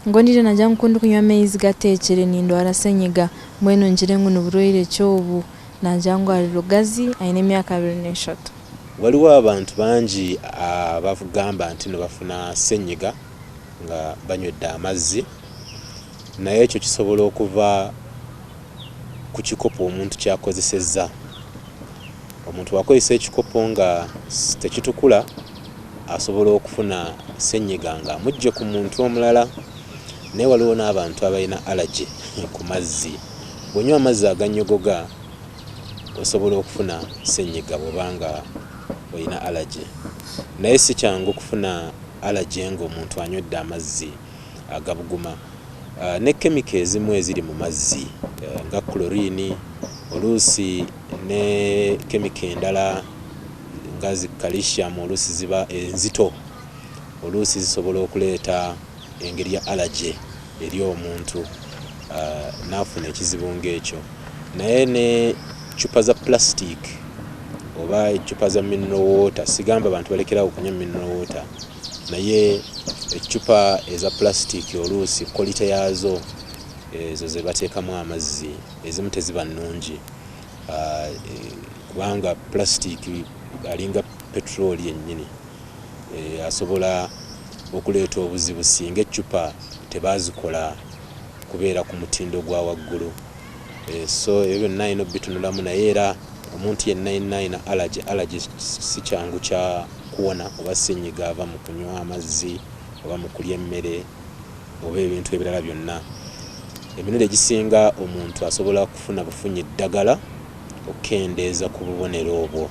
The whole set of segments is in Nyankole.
Ngu ondiijo naagira ngu ku ndikunywa amaizi gateekire nindwara senyiga, mbwenu ngire ngu niburwaire ki obu? Naagira ngu ari Lugazi aine emyaka 23. Waliwo abantu bangi abagamba ntino bafuna ssenyiga nga banywedde amazzi naye ekyo kisobola okuva ku kikopo omuntu ky'akozesezza. Omuntu bw'akozesa ekikopo nga tekitukula asobola okufuna ssenyiga ng'amuggye ku muntu omulala. Naye waliwo n'abantu abalina allergy ku mazzi. Bw'onywa amazzi agannyogoga osobola okufuna ssenyiga bw'oba nga olina allergy. Naye si kyangu kufuna allergy ng'omuntu anywedde amazzi agabuguma. Ne chemical ezimu eziri mu mazzi nga chlorine oluusi ne chemical endala nga zi calcium oluusi ziba enzito oluusi zisobola okuleeta engeri ya allergy eri omuntu n'afuna ekizibu ng'ekyo. Naye ne ccupa za plastic oba eccupa za mineral water, sigamba bantu balekere awo kunywa mineral water naye eccupa eza plastic oluusi quality yaazo ezo ze bateekamu amazzi ezimu teziba nnungi kubanga plastic alinga petrol yennyini asobola okuleeta obuzibu singa eccupa tebaazikola kubeera ku mutindo gwa waggulu. So ebyo byonna alina obitunulamu naye era omuntu yenna yenna alina allergy, allergy si kyangu kya kuwona oba ssenyiga ava mu kunywa amazzi oba mu kulya emmere oba ebintu ebirala byonna. Emirundi egisinga omuntu asobola kufuna bufunyi ddagala okukendeeza ku bubonero obwo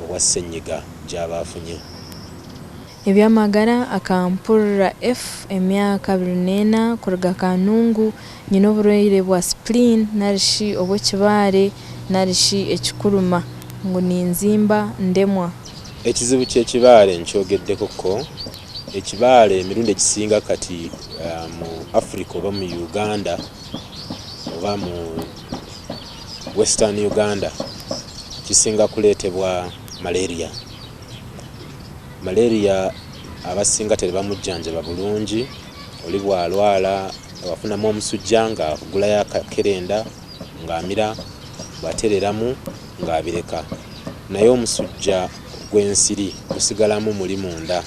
obwa ssenyiga gy'aba afunye. Eby'amagara Akampurira F emyaka 24 kuruga Kanungu, nyine oburwaire bwa spleen narishi obw'ekibaare narishi ekikuruma ngu ninzimba ndemwa. Ekizibu ky'ekibaare nkyogeddeko ko, ekibaare emirundi egisinga kati mu Africa oba mu Uganda oba mu Western Uganda kisinga kuleetebwa malaria. Malaria abasinga tebamujjanjaba bulungi, oli bw'alwala afunamu omusujja ng'agulayo akakerenda ng'amira, bw'atereeramu ng'abireka. Naye omusujja gw'ensiri gusigalamu muli munda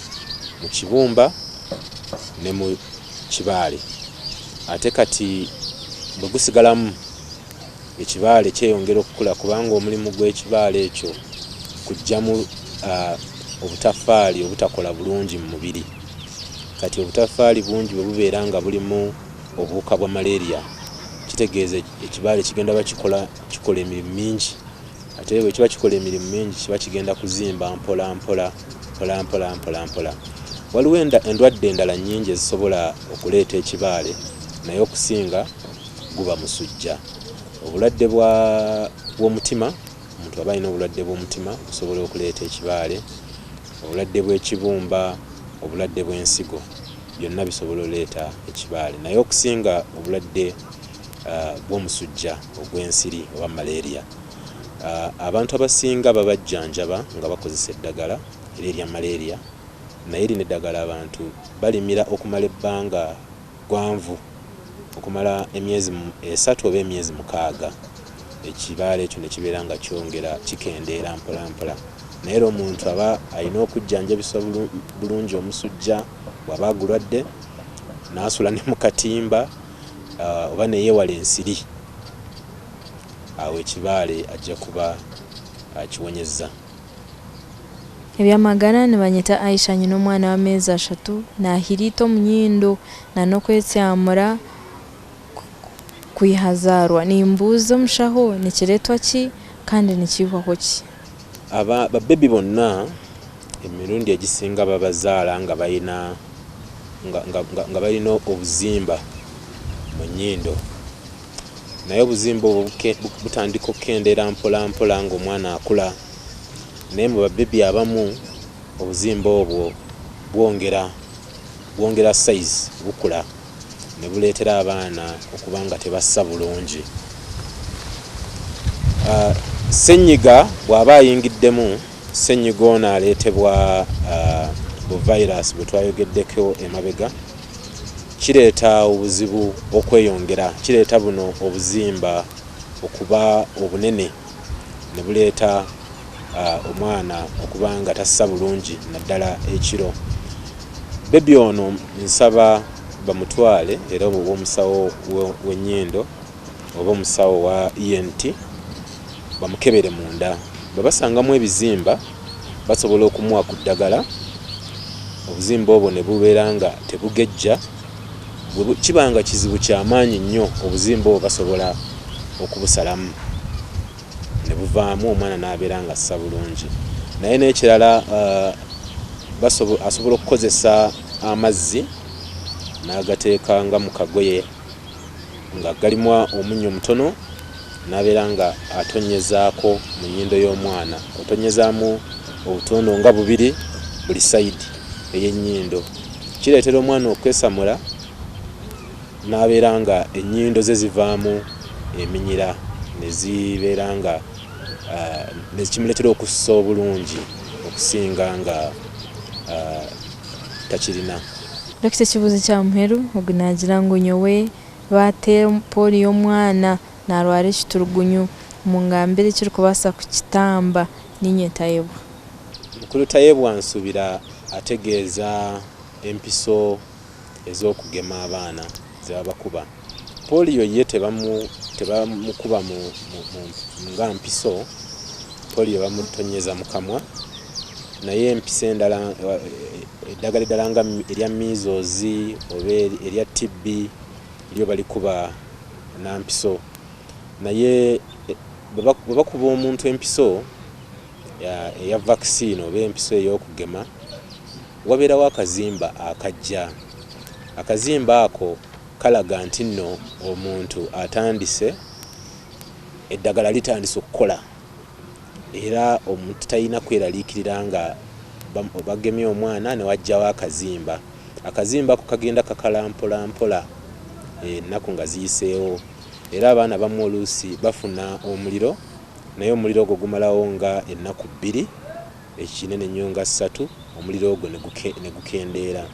mu kibumba ne mu kibaale ate kati bwe gusigalamu ekibaale kyeyongera okukula kubanga omulimu gw'ekibaale ekyo kuggyamu obutaffaali obutakola bulungi mu mubiri. Kati obutaffaali bungi bwe bubeera nga bulimu obuwuka bwa malaria kitegeeza ekibaale kigenda ba kikola kikola emirimu mingi ate bwe kiba kikola emirimu mingi kiba kigenda kuzimba mpola mpola mpola mpola mpola mpola. Waliwo endwadde endala nnyingi ezisobola okuleeta ekibaale naye okusinga guba musujja. Obulwadde bw'omutima, omuntu bw'aba alina obulwadde bw'omutima busobola okuleeta ekibaale, obulwadde bw'ekibumba, obulwadde bw'ensigo byonna bisobola oleeta ekibaale naye okusinga obulwadde bw'omusujja ogw'ensiri oba malaria. Abantu abasinga babajjanjaba nga bakozesa eddagala era erya malaria naye lino eddagala abantu balimira okumala ebbanga ggwanvu okumala emyezi esatu oba emyezi mukaaga ekibaala ekyo ne kibeera nga kyongera kikendeera mpolampola naye era omuntu aba alina okujjanjabisa bulungi omusujja bw'aba agulwadde n'asula ne mu katimba oba ne yeewala ensiri awo ekibaale ajja kuba akiwonyezza. Eby'amagara Nibanyeta Aisha nyine omwana w'ameezi ashatu, naahiriita omu nyindo na n'okwetsyamura kwiha azaarwa. Nimbuuza omushaho nikireetwa ki kandi nikiihwaho ki? Aba babebi bonna emirundi egisinga babazaala nga balina nga, nga, nga, nga balina obuzimba mu nnyindo naye obuzimba obwo butandika okukendeera mpola mpola ng'omwana akula naye mu babebi abamu obuzimba obwo bwongera bwongera size bukula ne buleetera abaana okuba nga tebassa bulungi. Uh, ssenyiga bw'aba ayingiddemu ssenyiga ono aleetebwa uh, bu virus bwe twayogeddeko emabega. Kireeta obuzibu okweyongera, kireeta buno obuzimba okuba obunene ne buleeta omwana okuba nga tassa bulungi naddala ekiro. Bbebi ono nsaba bamutwale era oba omusawo w'ennyindo oba omusawo wa ENT bamukebere munda. Bwe basangamu ebizimba basobola okumuwa ku ddagala obuzimba obwo ne bubeera nga tebugejja. Bwe kiba nga kizibu kya maanyi nnyo obuzimba obwo basobola okubusalamu ne buvaamu omwana n'abeera ng'assa bulungi. Naye n'ekirala asobola okukozesa amazzi n'agateeka nga mu kagoye nga galimu omunnyo mutono n'abeera nga atonnyezaako mu nnyindo y'omwana. Otonnyezaamu obutondo nga bubiri buli sayidi ey'ennyindo. Kireetera omwana okwesamula n'abeera nga ennyindo ze zivaamu eminyira ne zibeera nga ne kimuleetera okussa obulungi okusinga nga takirina. Dokita ekibuuzo ekya muheru ogu naagira ngu nyowe baateera pooliyo omwana naarwara ekiturugunyu mungambire ekirikubaasa kukitamba niinye Tayebwa. Mukulu Tayebwa nsuubira ategeeza empiso ez'okugema abaana ze babakuba. Pooliyo ye tebamukuba nga mpiso, pooliyo bamutonnyeza mu kamwa naye empiso endala eddagala eddala nga erya measles oba erya TB lyo balikuba na mpiso. Naye bwe bakuba omuntu empiso eya vaccine oba empiso ey'okugema, wabeerawo akazimba akajja. Akazimba ako kalaga nti nno omuntu atandise, eddagala litandise okukola era omuntu talina kweraliikirira nga bagemye omwana ne wajjawo akazimba. Akazimba ako kagenda kakala mpolampola ennaku nga ziyiseewo era abaana abamu oluusi bafuna omuliro naye omuliro ogwo gumalawo nga ennaku bbiri. Ekinene nnyo nga ssatu, omuliro ogwo ne gukendeera.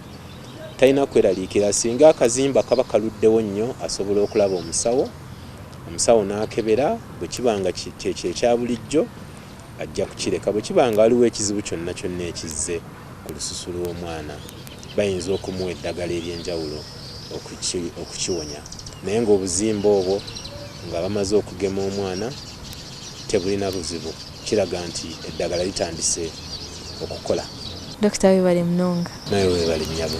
Talina kweraliikirira. Singa akazimba kaba kaluddewo nnyo, asobola okulaba omusawo, omusawo n'akebera. Bwe kiba nga kyekyo ekya bulijjo, ajja kukireka. Bwe kiba nga waliwo ekizibu kyonna kyonna ekizze ku lususu lw'omwana, bayinza okumuwa eddagala ery'enjawulo okukiwonya. Naye ng'obuzimba obwo nga bamaze okugema omwana tebulina buzibu. Kiraga nti eddagala litandise okukola. Dokita webale munonga. Nawe webale nyabo.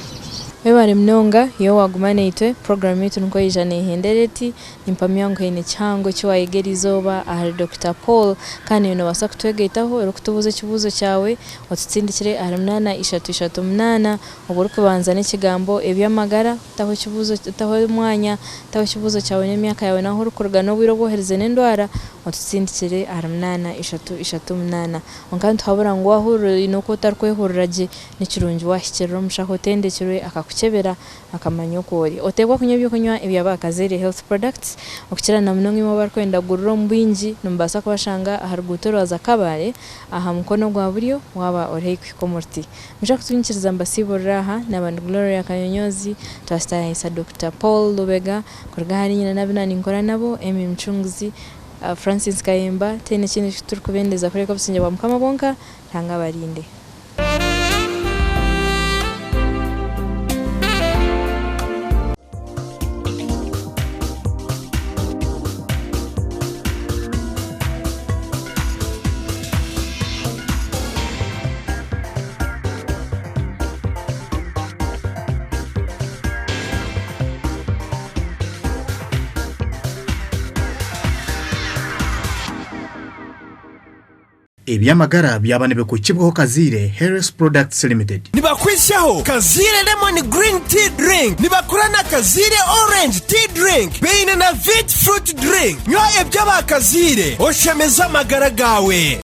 Webale munonga iwe waguma naitwe, program yaitu nikwo yaija nehendera eti, nimpamya ngu haine kihango eki wayega erizooba ahari Dokita Paul kandi naiwe nobaasa kutwegaitaho orikutubuuza ekibuuzo kyawe otutsindikire ahari munaana ishatu ishatu munaana obwo orikubanza n'ekigambo eby'amagara taho ekibuuzo taho omwanya taho ekibuuzo kyawe n'emyaka yaawe n'ahu orikuruga n'obwire obu oherize n'endwara Otusindikire ahari munaana ishatu ishatu munaana. Kwonka nituhabura ngu waahurira oine oku otarikwehurira gye, ni kirungi waahikirira omushaho otendekirwe akakukyebera akamanya oku ori. Oteekwa kunywa eby'okunywa ebya ba Kazaire Health Products okukira na munonga imwe abarikwenda kugurira omu bwingi nimubaasa kubashanga aha ruguuto orwaza Kabale aha mukono gwa buryo waaba ori haihi kuhika omu ruti. Mwija kutunyikiriza mbasiiburire aha, naaba ndi Gloria Kanyonyozi, twasitaayayisa Dokita Paul Lubega. Kuruga ahari nyina n'abu naaninkora nabo, Emmy Mucunguzi, Francis Kayemba, tihaine ekindi eki turikubendeza kureka obusingye bwa Mukama bwonka, Ruhanga abarinde. Eby'amagara byaba nibikukibwaho Kazaire Health Products Limited. Nibakwitsyaho Kazaire Lemon Green Tea Drink, nibakora na Kazaire Orange Tea Drink, baine na Vit Fruit Drink. Nywa eby'aba Kazaire oshemeze amagara gaawe.